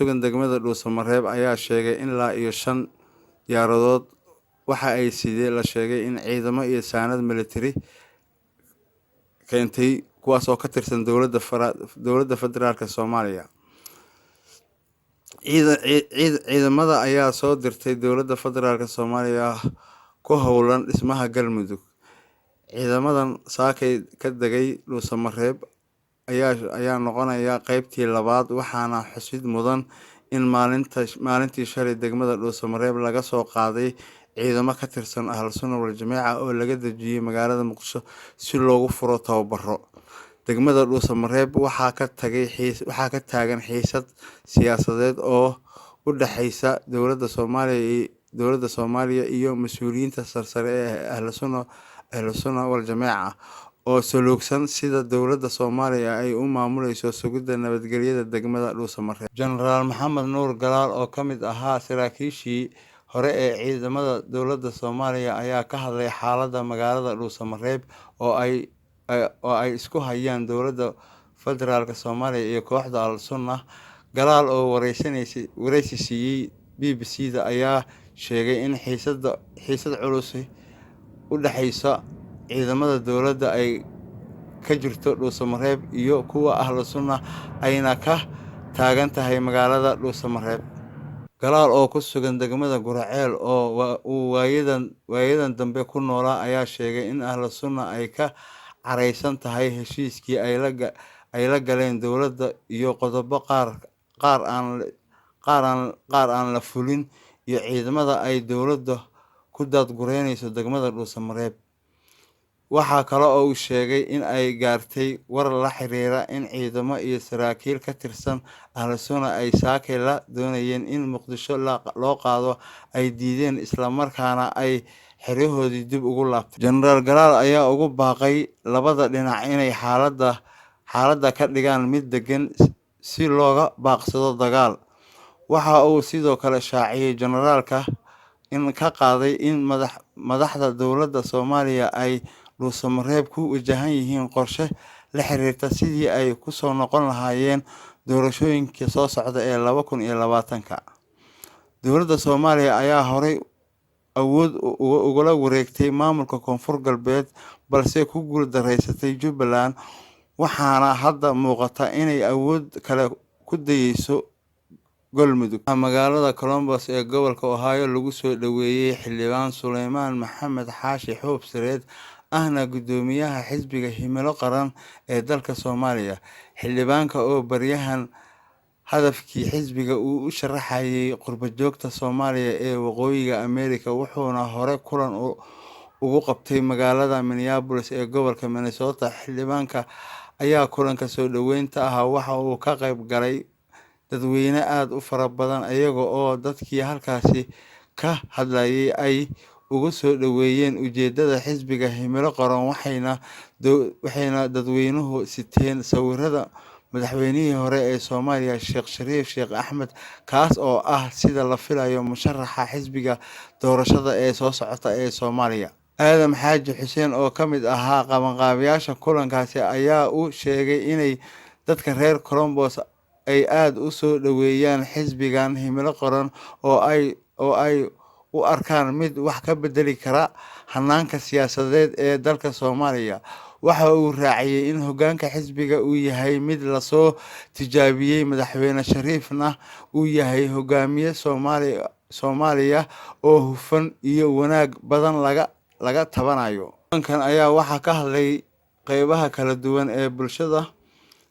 sugan degmada Dhuusamareeb ayaa sheegay in ilaa iyo shan diyaaradood waxa ay sidee la sheegay in ciidamo iyo saanad militari keentay, kuwaas oo ka tirsan dowladda federaalka Soomaaliya. Ciidamada ayaa soo dirtay dowladda federaalka Soomaaliya ku howlan dhismaha Galmudug. Ciidamadan saakay ka degay Dhuusamareeb ayaa noqonaya qeybtii labaad, waxaana xusid mudan in maalintii shalay degmada Dhuusamareeb laga soo qaaday ciidamo ka tirsan Ahlu Sunna wal Jameeca oo laga dejiyay magaalada Muqdisho si loogu furo tababaro. Degmada Dhuusamareeb waxaa ka taagan xiisad siyaasadeed oo u dhaxaysa dowladda Soomaaliya iyo mas'uuliyiinta sarsare ee Ahlu Sunna wal Jameeca oo saluugsan sida dowladda Soomaaliya ay u maamuleyso sugidda nabadgelyada degmada Dhuusamareeb. Jenaraal Maxamed Nuur Galaal oo ka mid ahaa saraakiishii hore ee ciidamada dowladda Soomaaliya ayaa ka hadlay xaaladda magaalada Dhuusamareeb oo ay isku hayaan dowladda federaalka Soomaaliya iyo kooxda Ahlu Sunna. Galaal oo wareysi siiyay BBC-da ayaa sheegay in xiisad culus u dhaxaysa ciidamada dowladda ay ka jirto Dhuusamareeb iyo kuwa Ahlu Sunna, ayna ka taagan tahay magaalada Dhuusamareeb. Galaal oo ku sugan degmada Guraceel oo uu waayadan dambe ku noolaa ayaa sheegay in Ahlu Sunna ay ka careysan tahay heshiiskii ay la galeen dowladda iyo qodobo qaar aan la fulin iyo ciidamada ay dowladda ku daadgureyneyso degmada Dhuusamareeb. Waxaa kale oo uu sheegay in ay gaartay war la xiriira in ciidamo iyo saraakiil ka tirsan Ahlu Sunna ay saakay la doonayeen in Muqdisho loo qaado ay diideen, isla markaana ay xeryahoodii dib ugu laabteen. Jenaraal Galaal ayaa ugu baaqay labada dhinac inay xaaladda ka dhigaan mid deggan si looga baaqsado dagaal. Waxa uu sidoo kale shaaciyay Jenaraalka in ka qaaday in madaxda dowladda Soomaaliya ay Dhuusamareeb ku wajahan yihiin qorshe la xiriira sidii ay ku soo noqon lahaayeen doorashooyinka soo socda ee 2020-ka. Dowladda Soomaaliya ayaa horey awood ugula wareegtay maamulka Koonfur Galbeed balse ku guuldareysatay Jubbaland, waxaana hadda muuqata inay awood kale ku dayeyso Galmudug. Magaalada Columbus ee gobolka Ohio lagu soo dhaweeyay Xildhibaan Suleymaan Maxamed Xaashi Xuub Sireed, ahna guddoomiyaha xisbiga Himilo Qaran ee dalka Soomaaliya. Xildhibaanka oo baryahan hadafkii xisbiga uu u sharaxayay qurbo-joogta Soomaaliya ee Waqooyiga Ameerika, wuxuuna hore kulan ugu qabtay magaalada Minneapolis ee gobolka Minnesota. Xildhibaanka ayaa kulanka soo dhaweynta ahaa waxa uu ka qayb galay dadweyne aad u fara badan, iyaga oo dadkii halkaasi ka hadlayay ay ugu soo dhaweeyeen ujeedada xisbiga Himilo Qaran, waxayna dadweynuhu siteen sawirada madaxweynihii hore ee Soomaaliya Sheekh Shariif Sheekh Axmed, kaas oo ah sida la filayo musharaxa xisbiga doorashada ee soo socota ee Soomaaliya. Aadam Xaaji Xuseen oo ka mid ahaa qabanqaabiyaasha kulankaasi ayaa u sheegay inay dadka reer Columbus ay aad u soo dhaweeyaan xisbigan Himilo Qaran oo ay u arkaan mid wax ka bedeli kara hanaanka siyaasadeed ee dalka Soomaaliya. Waxa uu raaciyay in hoggaanka xisbiga uu yahay mid la soo tijaabiyay, Madaxweyne Shariifna uu yahay hogaamiye Soomaaliya oo hufan iyo wanaag badan laga tabanayo. Kulankan ayaa waxaa ka hadlay qeybaha kala duwan ee bulshada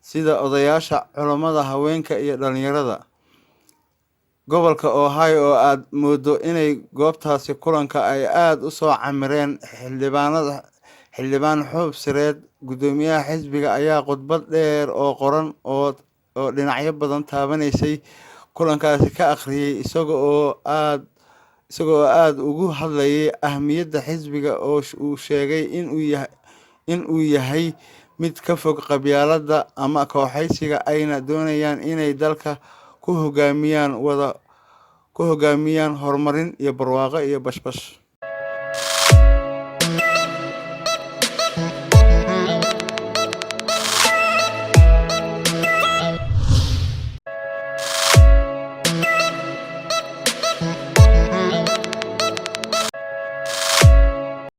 sida odayaasha, culimada, haweenka iyo dhalinyarada. Gobolka Ohio oo aad moodo inay goobtaasi kulanka ay aad u soo camireen. Xildhibaan Xuub Sireed, guddoomiyaha xisbiga, ayaa khudbad dheer oo qoran oo dhinacyo badan taabaneysay kulankaasi ka akhriyay, isaga oo aad uga hadlayay ahmiyadda xisbiga oo uu sheegay in uu yahay mid ka fog qabyaaladda ama kooxaysiga, ayna doonayaan inay dalka ku hogaamiyaan horumarin iyo barwaaqo iyo bashbash.